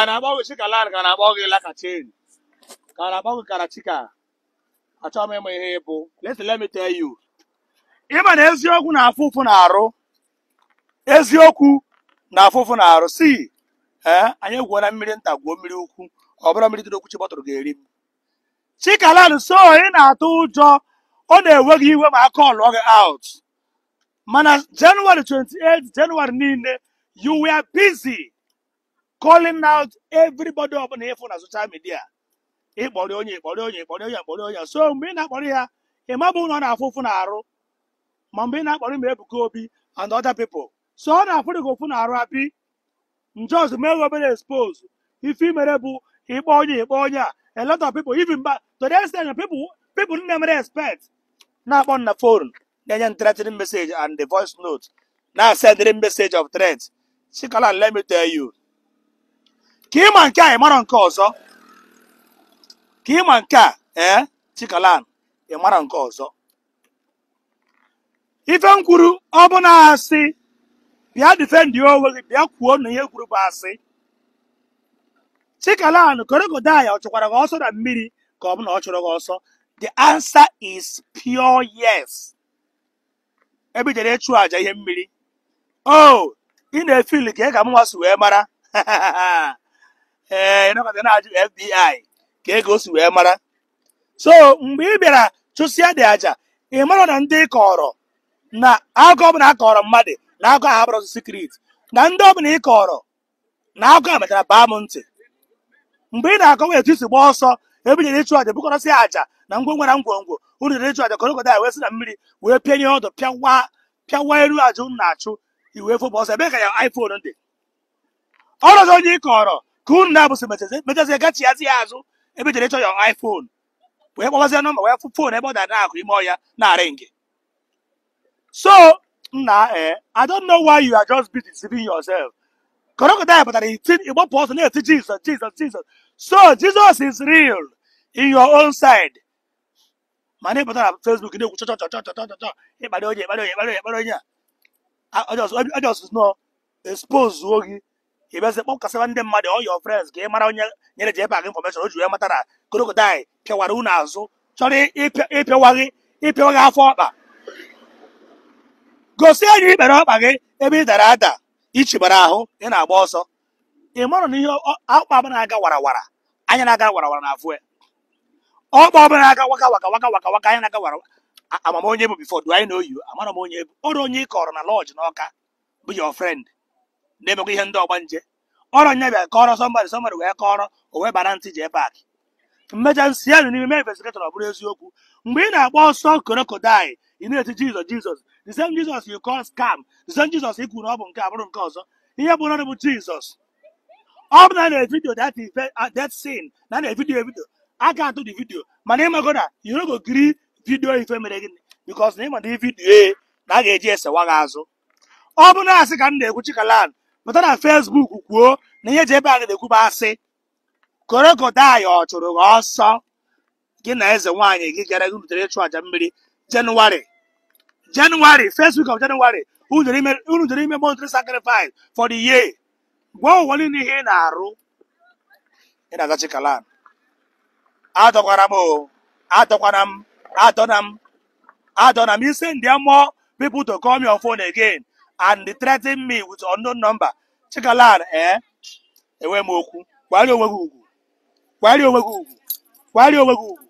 A na-akpọ gị Chikalan, ka a na-akpọ gị Lakachin, ka a na-akpọ gị Karachika. Achọghị m ịma ihe ị bụ. Listen, let me tell you. Ịma na eziokwu na-afụ ụfụ na-arụ. Eziokwu na-afụ ụfụ na-arụ. Si ee, anyị egwuo na mmiri nta, gwuo mmiri ukwu. Ọ bụrụ mmiri dị n'okwuchi bọtụrụ ga-eri m. Chikalan, so ị na-atụ ụjọ, ọ na-ewe gị iwe ma aka ọlụọ gị out. Mana January 28, January niile, you were busy calling out everybody ọbụla ịfụ na social media. Ịkpọrọ onye, ịkpọrọ onye, ịkpọrọ onye, ịkpọrọ onye. So mgbe ị na-akpọrọ ya, ị mabụ na ọ na-afụ ụfụ na-arụ. Ma mgbe ị na-akpọrọ ma Ebuka Obi and other people, so ọ na-afụrụ gị ụfụ na-arụ. Abi njọs mee gị obere expose. Ife imere bụ ịkpọ onye, ịkpọ onye a. A lot of people, even ba to the extent that people na-emere expect na-akpọ m na phone, na-enye m threatening message and the voice note, na-sendịrị message of threat. Chikalan, let me tell you, ka ịma nke a, ị mara nke ọzọ. Ka ịma nke a, ee, Chikalan, ị mara nke ọzọ. Ife m kwuru, ọ bụ na asị, bịa defend onwe gị, bịa kwuo na ihe kwuru bụ asị. Chikalan, Crocodile ọ chụkwara gị ọsọ na mmiri, ka ọ bụ na ọ chụrụ gị ọsọ? The answer is pure yes. Ebe i jere ịchụ àjà ihe mmiri, o ị na-efili ka ị ka mụnwa si wee mara. Ee, ịnọkọta na-ajụ FBI ka ego si wee mara. So mgbe ị bịara chụsịa dị àjà, ị mara na ndị ị kọrọ na akụkọ ọbụla a kọrọ mmadụ na akụkọ ahụ abụrụ secret, na ndị ọbụla ị kọrọ na akụkọ a mechara baa m ntị. Mgbe ị na-akọwa etu isi gbaa ọsọ ebe nyere ịchụ àjà, bukọrọsị àjà na ngwongwo na ngwongwo unu jere ịchụ àjà, Crocodile wee si na mmiri wee pịanye ọdụ, pịawa pịawa elu àjà unu na-achụ, i wee fopụ ọsọ. Ebe ka ya iPhone dị ọrụ ọzọ onye ị kọrọ ka unu na-abụsị mechazie gachiazi ya azụ ebe jere ịchọ ya iPhone, wee kpọbazie nọmba, wee fụ phone ebe ọ dara n'akụ ime ọhịa na-arị ngị. So nna, ee, I don't know why you are just busy deceiving yourself. Crocodile pụtara iti, ịgbapụ ọsọ na-eti "Jesus, Jesus, Jesus". So Jesus is real in your own side, mana ị pụtara na Facebook na-ekwu chọ chọ chọ chọ chọ chọ, ịkparị onye, ịkparị onye, ịkparị onye, ịkparị onye a. Onye ọzọ nọ expose gị, ị bịazi kpọkasịba ndị mmadụ, all your friends, ka ị mara onye nyere ji ebe information o ji wee mata na Crocodile pịawara unu azụ, chọrọ ịpịawa gị, ịpịawa gị afọ ọkpa. Gosi anyị ikpere ọkpa gị ebe ị dara ada, ichibara ahụ, ị na-agba ọsọ. Ị mara na ihe ọkpa ọbụla na-aga warawara, anya na-aga warawara na afụ ya. Ọkpa ọbụla na-aga waka waka waka waka waka, anya na-aga wara. Amam onye bụ before do I know you? Amara m onye bụ ọrụ onye ị kọrọ na lodge n'Ọka bụ your friend na-emekwa ihe ndị ọgbanje. Ọrụ nya bịa kọrọ somebody, somebody wee kọrọ o, wee bara ntị jee park mmecha nsị ya n'ime mee investigation, ọ bụrụ eziokwu. Mgbe ị na-agba ọsọ Crocodile, ị na-eti "Jesus, Jesus". The same Jesus you call scam, the same Jesus ị kwuru na ọ bụ nke a bụrụ nke ọzọ. Ihe bụ na bụ Jesus ọ bụ na na-evideo that event, that scene, na na-evideo evideo a ga-atụ the video. Mana ịmago na you no go gree video ife mere gịnị, because na ịma na video na a ga-eji esewa gị azụ. Ọ bụ na asị ka m na-ekwu, Chikalan, pụta na Facebook kwuo na ihe ji ebe a na-ekwu bụ asị. Crocodile ọ chụrụ gị ọsọ, gị na eze nwaanyị gị gara gị rutere ịchụ àjà mmiri January, January first week of January, unu jere ime monthly sacrifice for the year. Gwa ụwa niile ihe ị na-arụ. Ị na-aza Chikalan. Adọkwara m o, adọkwara m, adọna m, adọna m. You send there more people to call me on phone again and threaten me with unknown number. Chikalan, ee, enwe m okwu. Kwari onwe gị ugwu, kwari onwe gị ugwu, kwari onwe gị ugwu.